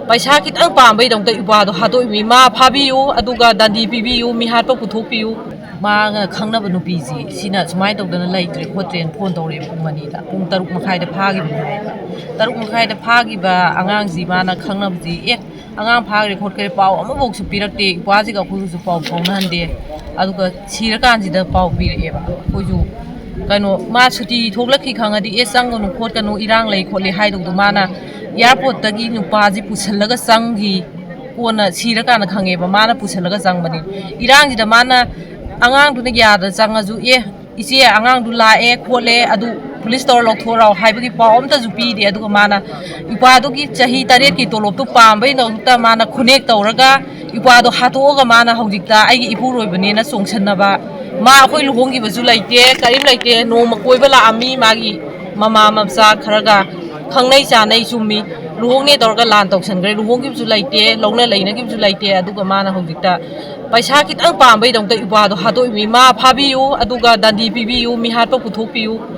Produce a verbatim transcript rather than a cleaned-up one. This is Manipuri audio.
ꯄꯩꯁꯥ ꯈꯤꯇꯪ ꯄꯥꯝꯕꯩꯗꯃꯛꯇ ꯏꯄ꯭ꯋꯥꯗꯣ ꯍꯥꯠꯇꯣꯛꯏꯃꯤ꯫ ꯃꯥ ꯐꯥꯕꯤꯌꯨ, ꯑꯗꯨꯒ ꯗꯟꯗꯤ ꯄꯤꯕꯤꯌꯨ, ꯃꯤꯍꯥꯠꯄ ꯄꯨꯊꯣꯛꯄꯤꯌꯨ꯫ ꯃꯥꯒ ꯈꯪꯅꯕ ꯅꯨꯄꯤꯁꯤ ꯁꯤꯅ ꯁꯨꯃꯥꯏꯅ ꯇꯧꯗꯅ ꯂꯩꯇ꯭ꯔꯦ ꯈꯣꯠꯇ꯭ꯔꯦꯅ ꯐꯣꯟ ꯇꯧꯔꯛꯑꯦꯕ ꯄꯨꯡ ꯑꯅꯤꯗ, ꯄꯨꯡ ꯇꯔꯨꯛ ꯃꯈꯥꯏꯗ ꯐꯥꯈꯤꯕꯅꯤ ꯍꯥꯏꯌꯦꯕ꯫ ꯇꯔꯨꯛ ꯃꯈꯥꯏꯗ ꯐꯥꯈꯤꯕ ꯑꯉꯥꯡꯁꯤ ꯃꯥꯅ ꯈꯪꯅꯕꯁꯤ, "ꯑꯦ, ꯑꯉꯥꯡ ꯐꯥꯈ꯭ꯔꯦ ꯈꯣꯠꯈ꯭ꯔꯦ" ꯄꯥꯎ ꯑꯃꯐꯥꯎꯁꯨ ꯄꯤꯔꯛꯇꯦ꯫ ꯏꯄ꯭ꯋꯥꯁꯤꯒ ꯑꯩꯈꯣꯏꯒꯁꯨ ꯄꯥꯎ ꯐꯥꯎꯅꯍꯟꯗꯦ꯫ ꯑꯗꯨꯒ ꯁꯤꯔꯀꯥꯟꯁꯤꯗ ꯄꯥꯎ ꯄꯤꯔꯛꯑꯦꯕ꯫ ꯑꯩꯈꯣꯏꯁꯨ ꯀꯩꯅꯣ, ꯃꯥ ꯁꯨꯇꯤ ꯊꯣꯛꯂꯛꯈꯤ ꯈꯪꯉꯗꯤ, "ꯑꯦ, ꯆꯪꯒꯅꯨ ꯈꯣꯠꯀꯅꯨ, ꯏꯔꯥꯡ ꯂꯩ ꯈꯣꯠꯂꯤ" ꯍꯥꯏꯗꯧꯗꯣ, ꯃꯥꯅ ꯑꯦꯌꯥꯔꯄꯣꯔꯠꯇꯒꯤ ꯅꯨꯄꯥꯁꯤ ꯄꯨꯁꯜꯂꯒ ꯆꯪꯈꯤ꯫ ꯀꯣꯟꯅ ꯁꯤꯔꯀꯥꯟꯗ ꯈꯪꯉꯦꯕ ꯃꯥꯅ ꯄꯨꯁꯜꯂꯒ ꯆꯪꯕꯅꯤ꯫ ꯏꯔꯥꯡꯁꯤꯗ ꯃꯥꯅ, ꯑꯉꯥꯡꯗꯨꯅ ꯌꯥꯗ ꯆꯪꯉꯁꯨ, "ꯑꯦ, ꯏꯆꯦ, ꯑꯉꯥꯡꯗꯨ ꯂꯥꯛꯑꯦ ꯈꯣꯠꯂꯦ, ꯑꯗꯨ ꯄꯨꯂꯤꯁ ꯇꯧꯔ ꯂꯧꯊꯣꯔꯛꯑꯣ" ꯍꯥꯏꯕꯒꯤ ꯄꯥꯎ ꯑꯝꯇꯁꯨ ꯄꯤꯗꯦ꯫ ꯑꯗꯨꯒ ꯃꯥꯅ ꯏꯄ꯭ꯋꯥꯗꯨꯒꯤ ꯆꯍꯤ ꯇꯔꯦꯠꯀꯤ ꯇꯣꯂꯣꯞꯇꯨ ꯄꯥꯝꯕꯩꯗꯃꯛꯇ ꯃꯥꯅ ꯈꯨꯅꯦꯛ ꯇꯧꯔꯒ ꯏꯄ꯭ꯋꯥꯗꯣ ꯍꯥꯠꯇꯣꯛꯑꯒ ꯃꯥꯅ ꯍꯧꯖꯤꯛꯇ ꯑꯩꯒꯤ ꯏꯄꯨꯔꯣꯏꯕꯅꯦꯅ ꯆꯣꯡꯁꯟꯅꯕ꯫ ꯃꯥ ꯑꯩꯈꯣꯏ ꯂꯨꯍꯣꯡꯈꯤꯕꯁꯨ ꯂꯩꯇꯦ, ꯀꯔꯤꯝ ꯂꯩꯇꯦ꯫ ꯅꯣꯡꯃ ꯀꯣꯏꯕ ꯂꯥꯛꯑꯝꯃꯤ ꯃꯥꯒꯤ ꯃꯃꯥ ꯃꯆꯥ ꯈꯔꯒ, ꯈꯪꯅꯩ ꯆꯥꯅꯩ ꯆꯨꯝꯃꯤ꯫ ꯂꯨꯍꯣꯡꯅꯦ ꯇꯧꯔꯒ ꯂꯥꯟ ꯇꯧꯁꯟꯈ꯭ꯔꯦ꯫ ꯂꯨꯍꯣꯡꯈꯤꯕꯁꯨ ꯂꯩꯇꯦ, ꯂꯧꯅ ꯂꯩꯅꯈꯤꯕꯁꯨ ꯂꯩꯇꯦ꯫ ꯑꯗꯨꯒ ꯃꯥꯅ ꯍꯧꯖꯤꯛꯇ ꯄꯩꯁꯥ ꯈꯤꯇꯪ ꯄꯥꯝꯕꯩꯗꯃꯛꯇ ꯏꯄ꯭ꯋꯥꯗꯣ ꯍꯥꯠꯇꯣꯛꯏꯃꯤ꯫ ꯃꯥ ꯐꯥꯕꯤꯌꯨ, ꯑꯗꯨꯒ ꯗꯟꯗꯤ ꯄꯤꯕꯤꯌꯨ, ꯃꯤꯍꯥꯠꯄ ꯄꯨꯊꯣꯛꯄꯤꯌꯨ꯫